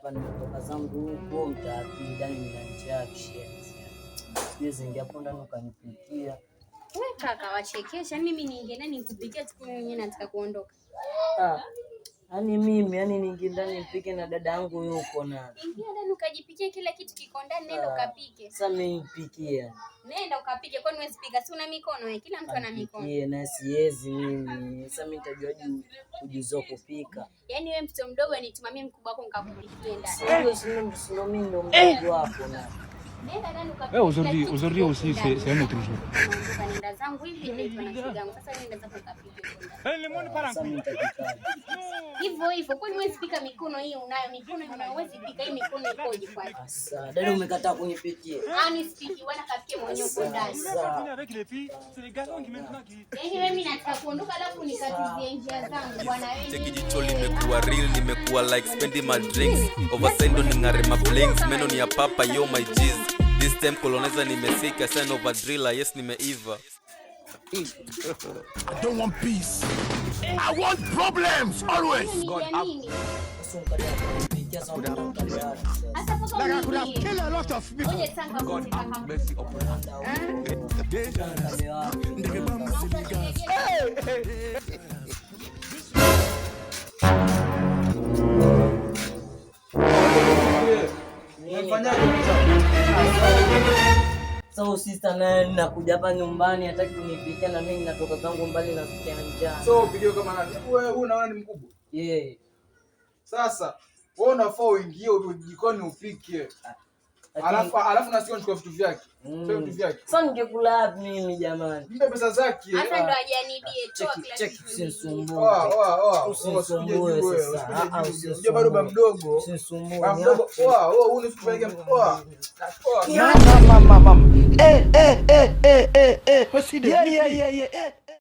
hapa nimetoka zangu huko mtaa pili, ndani nina njaa kishenzi. Siwezi ingia hapo ndani ukanipikia. Wewe kaka wachekesha, mimi niingie ndani nikupikie tu, mimi mwenyewe nataka kuondoka. Ah. Yaani mimi, yaani niingie ndani nipike na dada yangu yuko na. Ingia ndani ukajipikie, kila kitu kiko ndani, nenda ukapike. Sasa mimi nipikie. Nenda ukapike, kwani huwezi pika? Si una mikono wewe? Kila mtu ana mikono. Nipikie na siwezi mimi. Sasa mimi nitajuaje ujuzi wa kupika? Yaani wewe mtoto mdogo nitumamie mkubwa wako nikakupikie ndani. Sio, mimi ndo mdogo wako na. Nenda ndani ukapike. Eh, aujourd'hui, Kila kitu aujourd'hui kiko aussi, ndani. c'est un autre jour. Naondoka, nenda zangu hivi, naitwa na shoga yangu. Sasa nenda zako ukapike huko ndani. Sasa mimi nitapikaje? Hivyo hivyo, kwani huwezi pika? Mikono hii unayo, mikono unayo, huwezi pika? Hii mikono ikoje kwani? Sasa dada umekataa kunipikia. Ah, nisipiki bwana, kapike mwenyewe huko ndani. Sasa Yaani wewe, mimi nataka kuondoka alafu nikatizie njia zangu bwana wewe. Cheki jicho limekuwa real, nimekuwa like spending my drinks oversendo ning'are ma blinks, meno ni ya papa, yo my G's. This time colonizer nimesika, sign of a driller, yes, nimeiva. I don't want peace. I want problems always. Hiyo ni ya nini? Sasa umekataa kunipikia, sasa unataka wapi sasa? Hasa paka Like I could have uniambie. killed a lot of people. Ngoja sasa nikakute kaka. Nikabe wapi? Umefanyaje? Sasa sister naye nakuja hapa nyumbani hataki kunipikia na mimi natoka zangu mbali nasikia njaa. So upigie kama nani? Wewe unaona ni mkubwa. Yeah. Sasa wewe unafaa uingie jikoni upike. Alafu nasikia unachukua vitu vyake. Sio vitu vyake. Sasa ningekula wapi mimi jamani? Mpe pesa zake. Hasa ndo ajanibie, toa Cheki kila cheki, kitu. usinisumbue. Oa oa oa. Usinisumbue sasa. Ah, ah, Usije bado ba mdogo. Usinisumbue. Ba mdogo. Oa oa, unasifanye oa. Oa. Mama, mama. Eh, eh, eh, eh, eh, eh. Yeah, yeah, yeah, yeah. Eh.